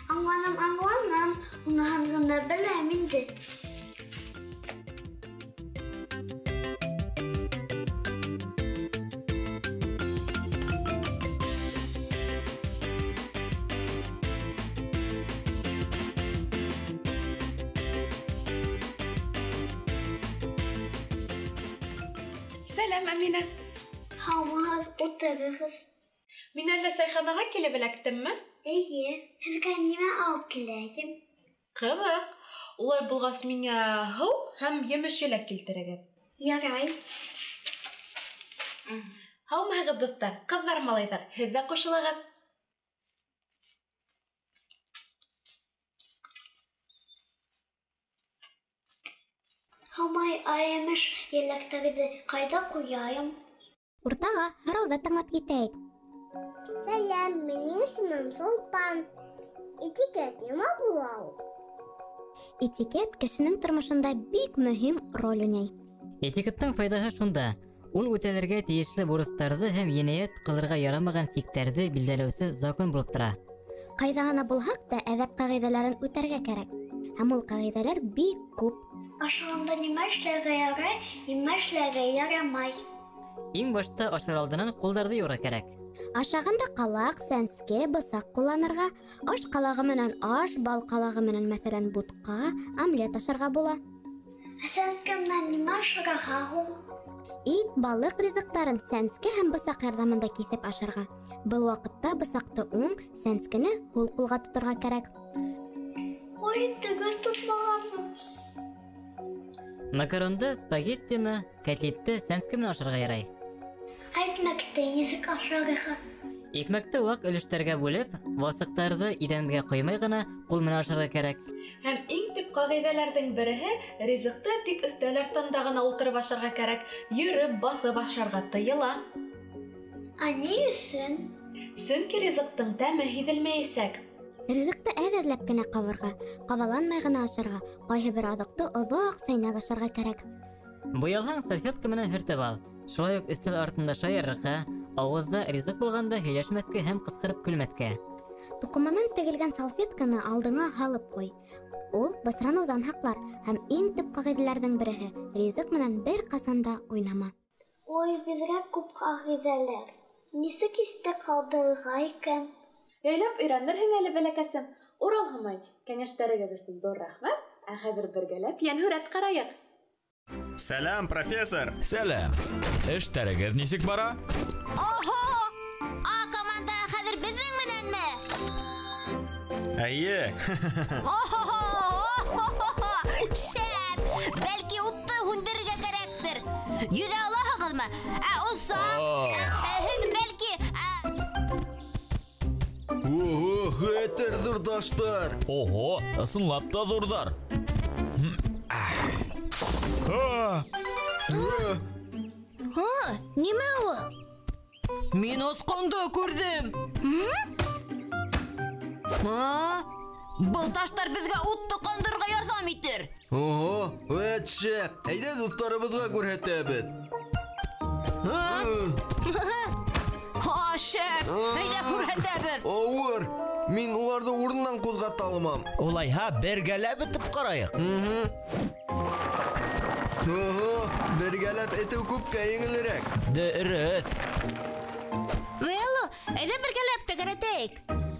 Аңланым, аңланым. Уныһын ғына беләм инде. Сәләм, Әминә. Һаумыһығыҙ, ултырығыҙ. Мин әллә сәйханаға килеп эләктемме? Эйе, һеҙгә нимә алып киләйем? Ҡыҙыҡ. Улай булғас, миңә һыу һәм емеш-еләк килтерегеҙ. Ярай. Һаумыһығыҙ, дуҫтар, ҡыҙҙар, малайҙар, һеҙ ҙә ҡушылығыҙ. Һаумай, емеш еләктәрҙе ҡайҙа ҡуяйым? Уртаға һорауҙы тыңлап китәйек. Сәләм, минең исемем Сулпан. Этикет нимә була ул? Этикет кешенең тормошонда бик мөһим роль уйнай. Этикеттың файҙаһы шунда: ул үтәлергә тейешле бурыстарҙы һәм енәйәт ҡылырға ярамаған сиктәрҙе билдәләүсе закон булып тора. Ҡайҙа ғына булһаҡ та әҙәп ҡағиҙәләрен үтәргә кәрәк. Һәм ул ҡағиҙәләр бик күп. Ашағанда нимә эшләргә ярай, нимә эшләргә ярамай? Иң башта ашар алдынан ҡулдарҙы йыуырға кәрәк. Ашағанда ҡалаҡ, сәнске, бысаҡ ҡулланырға, аш ҡалағы менән аш, бал ҡалағы менән, мәҫәлән, бутҡа, омлет ашарға була. Ә сәнске менән нимә ашарға һуң? Ит, балыҡ ризыҡтарын сәнске һәм бысаҡ ярҙамында киҫеп ашарға. Был ваҡытта бысаҡты уң, сәнскене һул ҡулға тоторға кәрәк. Ой, дөрөҫ тотмағанмын. Макаронды, спагеттины, котлетты сәнске менән ашарға ярай. Ә икмәкте нисек ашарға? Икмәкте ваҡ өлөштәргә бүлеп, васыҡтарҙы иҙәнгә ҡоймай ғына ҡул менән ашарға кәрәк. Һәм иң төп ҡағиҙәләрҙең береһе — ризыҡты тик өҫтәл артында ғына ултырып ашарға кәрәк, йөрөп, баҫып ашарға тыйыла. Ә ни өсөн? Сөнки ризыҡтың тәме һиҙелмәйәсәк. Ризыҡты әҙ-әҙләп кенә ҡабырға, ҡабаланмай ғына ашарға, ҡайһы бер аҙыҡты оҙаҡ сәйнәп ашарға кәрәк. Буялһаң, салфетка менән һөртөп ал. Шулай уҡ өҫтәл артында шаярырға, ауыҙҙа ризыҡ булғанда һөйләшмәҫкә һәм ҡысҡырып көлмәҫкә. Туҡыманан тегелгән салфетканы алдыңа һалып ҡуй. Ул бысраныуҙан һаҡлар һәм иң төп ҡағиҙәләрҙең береһе — ризыҡ менән бер ҡасан да уйнама. Ой, бигерәк күп ҡағиҙәләр. Нисек иҫтә ҡалдырырға икән? Яйлап өйрәнерһең әле, бәләкәсем. Урал Һомай, кәңәштәрегеҙ өсөн ҙур рәхмәт. Ә хәҙер бергәләп йәнһүрәт ҡарайыҡ. Сәләм, профессор. Сәләм. Эштәрегеҙ нисек бара? Охо! А команда хәҙер беҙҙең менәнме? Эйе. Охо! Шәп! Бәлки утты һүндерергә кәрәктер. Йөҙә алаһығыҙмы? Ә оса? Ә һин бәлки, ә Ого, хәтәр ҙур таштар. Ого, ысынлап та ҙурҙар. Ха, нимә ул? Мин осҡондо күрҙем. Ха? Был таштар беҙгә утты ҡандырырға ярҙам итер. Ого, вәт шәп. Әйҙә дуҫтарыбыҙға күрһәтәбеҙ. Ха? Ха, шәп. Әйҙә күрһәтәбеҙ. Ауыр. Мин уларҙы урынынан ҡуҙғата алмам. Улайһа, бергәләп итеп ҡарайыҡ. Ого, бергәләп итеү күпкә еңелерәк. Дөрөҫ. Вело, әйҙә бергәләп тәгәрәтәйек.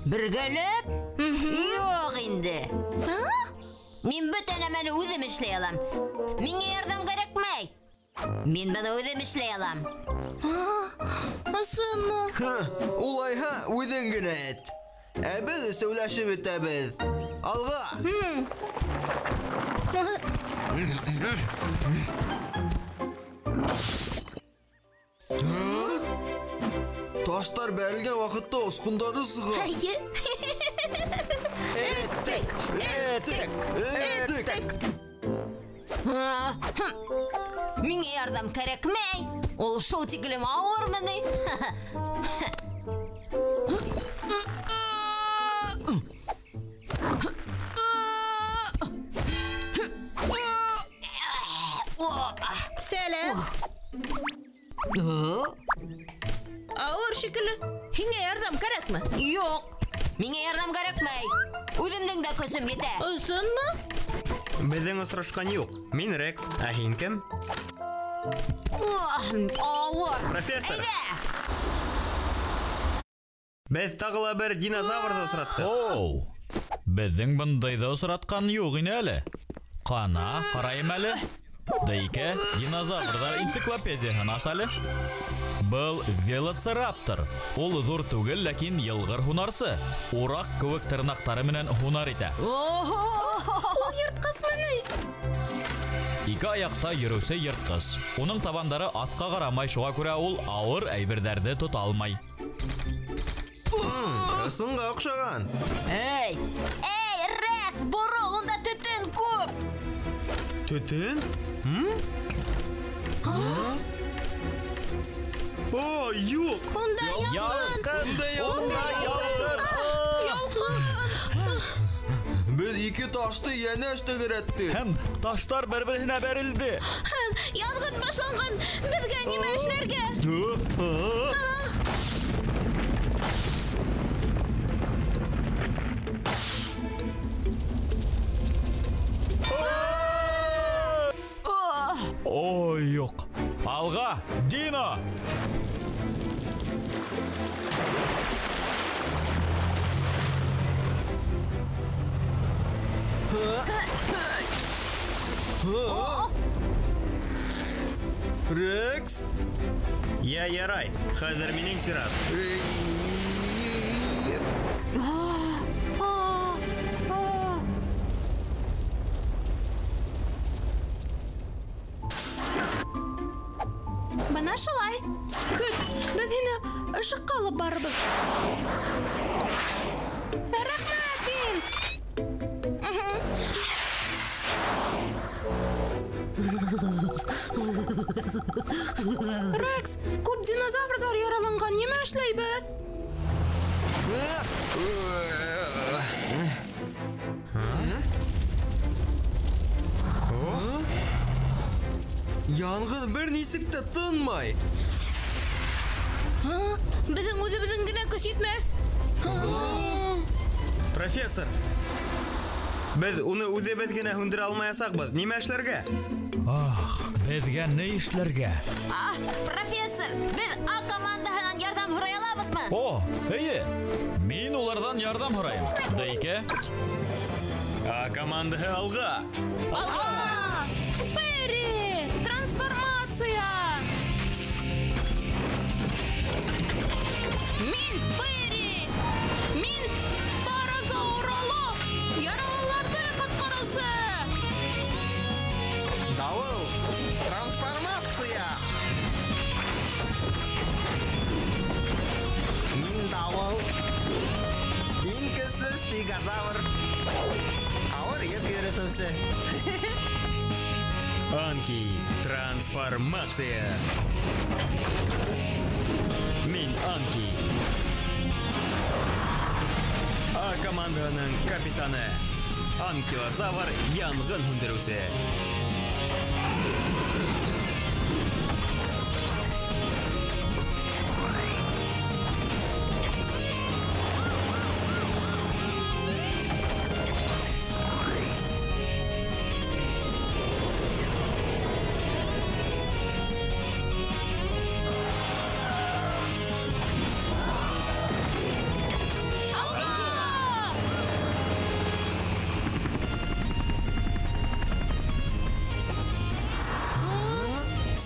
Бергәләп? Юҡ инде. А? Мин бөтә нәмәне үҙем эшләй алам. Миңә ярҙам кәрәкмәй. Мин быны үҙем эшләй алам. Ысынмы? Ха, улайһа, үҙең генә эт. Ә беҙ өсәүләшеп итәбеҙ. Алға! Таштар бәрелгән ваҡытта осҡондары сыға. Эйе. Эттек, эттек, эттек. Миңә ярҙам кәрәкмәй. Ул шул тиклем ауырмы ни? Сәләм. Ауыр шикелле. Һиңә ярҙам кәрәкме? Юҡ. Миңә ярҙам кәрәкмәй. Үҙемдең дә көсөм етә. Ысынмы? Беҙҙең осрашҡан юҡ. Мин Рекс, ә һин кем? Ауыр. Профессор. Әйҙә. Беҙ тағы ла бер динозаврҙы осраттыҡ. Оу. Беҙҙең бындайҙы осратҡан юҡ ине әле. Ҡана, ҡарайым әле. Дайке, динозаврҙар энциклопедияһын ас әле. Был велоцираптор. Ул ҙур түгел, ләкин йылғыр һунарсы. Ураҡ кеүек тырнаҡтары менән һунар итә. Ул йыртҡысмы ни? Ике аяҡта йөрөүсе йыртҡыс. Уның табандары аҫҡа ҡарамай, шуға күрә ул ауыр әйберҙәрҙе тота алмай. Ысынға оҡшаған. Эй, эй, Рекс, борол, унда төтөн күп. Төтөн? О, юҡ! Унда ялҡын! Унда ялҡын! Ялҡын! Беҙ ике ташты йәнәш тәгәрәттек. Һәм таштар бер-береһенә бәрелде. Һәм янғын башланған. Беҙгә нимә эшләргә? Ой, юҡ. Алға, Дино! Рекс? Я ярай, хәҙер минең сират. Бына шулай. Көт, беҙ һине ышыҡҡа алып барырбыҙ. Рәхмәт, Бин. Рекс, күп динозаврҙар яраланған. Нимә эшләйбеҙ? Янғын бер нисек тә тынмай. Беҙҙең үҙебеҙҙең генә көс етмәҫ. Профессор, беҙ уны үҙебеҙ генә һүндерә алмаясаҡбыҙ. Нимә эшләргә? Ах, беҙгә ни эшләргә? Профессор, беҙ А командаһынан ярҙам һорай алабыҙмы? О, эйе. Мин уларҙан ярҙам һорайым. Дайке. А командаһы алға. Алға! Перри! Трансформация! Мин Перри! Мин паразауролог! Яралыларҙы ҡотҡарыусы! Дауыл! Трансформация! Мин Дауыл! Иң көслө стегозавр! Ауыр йөк йөрөтөүсе! Анки, трансформация! Мин Анки. А командаһының капитаны. Анкилозавр янғын һүндереүсе.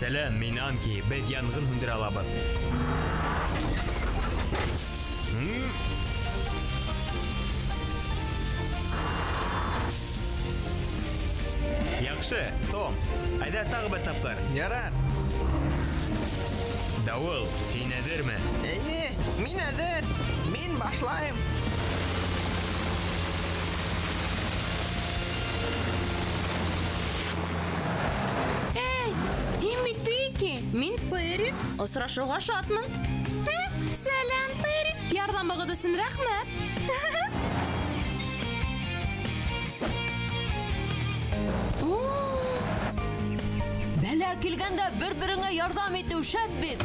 Сәләм, мин Анки, беҙ янғын һүндерә алабыҙ. Яҡшы, Том, әйҙә тағы бер тапҡыр. Ярар. Дауыл, һин әҙерме? Эйе, мин әҙер. Мин башлайым. Анки, мин Перри. Осрашыуға шатмын. Сәләм, Перри. Ярҙамығыҙ өсөн рәхмәт. Бәлә килгәндә бер-береңә ярҙам итеү шәп бит.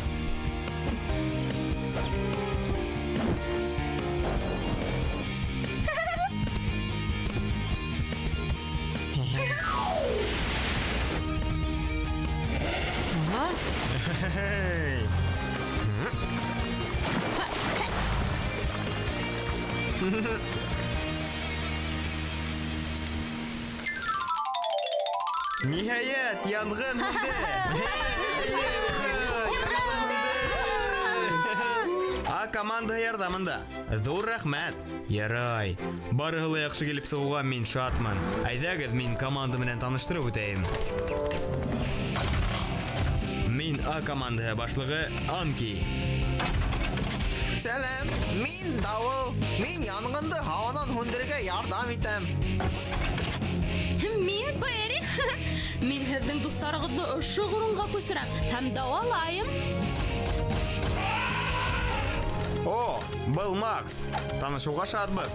Ниһайәт, янғын һүнде. А команда ярҙамында. Ҙур рәхмәт. Ярай. Барыһы ла яҡшы килеп сығыуға мин шатмын. Әйҙәгеҙ, мин команда менән таныштырып үтәйем. Мин А командаһы башлығы Анки. Сәләм, мин Дауыл. Мин янғынды һауанан һүндерергә ярҙам итәм. Мин Перри. Мин һеҙҙең дуҫтарығыҙҙы ошо урынға күсерәм һәм дауалайым. О, был Макс. Танышыуға шатбыҙ.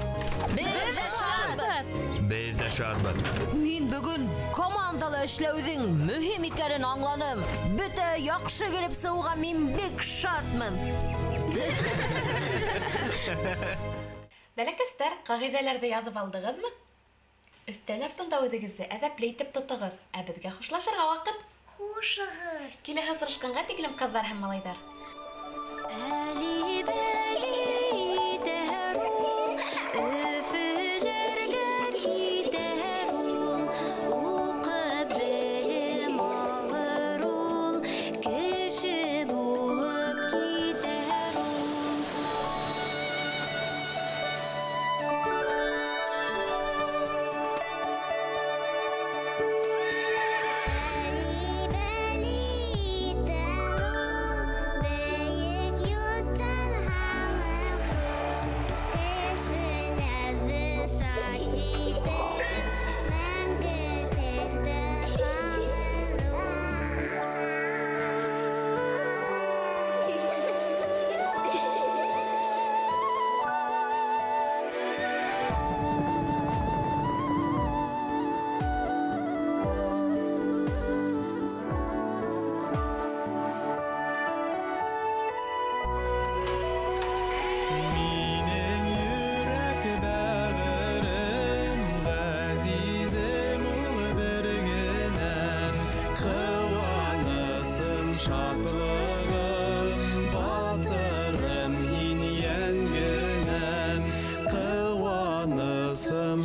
Беҙ ҙә шатбыҙ. Беҙ ҙә шатбыҙ. Мин бөгөн командала эшләүҙең мөһим икәнен аңланым. Бөтә яҡшы килеп сығыуға мин бик шатмын. Бәләкәстәр, ҡағиҙәләрҙе яҙып алдығыҙмы? Өҫтәл артында үҙегеҙҙе әҙәпле итеп тотоғоҙ. Ә беҙгә хушлашырға ваҡыт. Хушығыҙ. Киләһе осрашҡанға тиклем, ҡыҙҙар һәм малайҙар.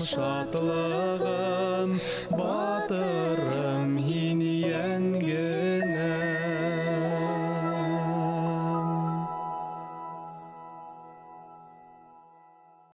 Шатлығым, батырым.